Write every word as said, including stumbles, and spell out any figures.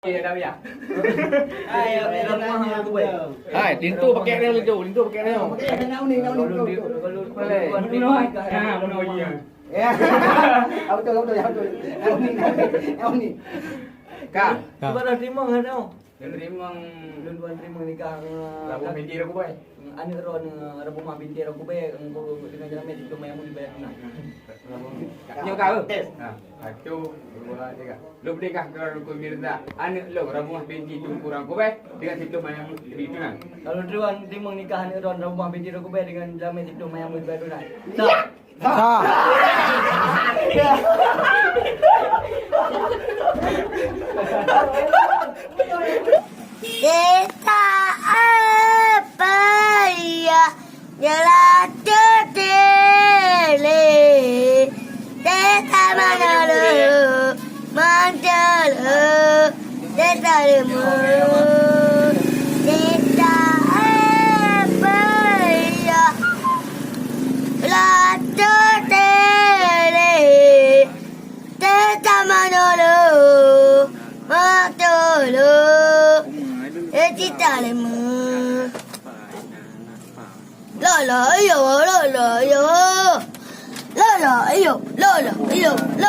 Ya, dah, ya. Hai, ya, ya, ya, ya, ya. Hai, linto pakai dia linto, linto pakai dia. Pakai dia, nak uning, nak uning, betul, betul. Boleh. Bunuh, ah, bunuh, iya. Ya. Ah, betul, betul, ya, betul. Nak uning, nak uning. Ka. Ka. Cuba dah terima, kan, tau? Dah terima. Lôn tuan terima nikah, eh, Rabu Medi Rabu Bai. Aneuk droe, eh, Rabu Mah binti Rabu Bai, eh, dengan jalan Medi, cuma yang mau dibayar tunai. Nyoe ka, eh? Ha, satu, dua, tiga. Lôn nikah keu Teungku Mirza, aneuk lôn, Rabuah binti Teungku Rangkubai, dengan Siplôh Mayang Meuseubri Tunai. Lalu Triwan timang nikah aneuk droe Rabuah binti Rangkubai dengan Jamé Siplôh Mayang Meuseubri Tunai. Sa. Teuka payah jalan teutele, teuka manoe le, mantong le, teuka leumeuh, teuka payah jalan teutele. Teuka manoe le, mantong le, eh, teuka leumeuh. La la iyo, la la iyo. La la iyo, la la iyo, la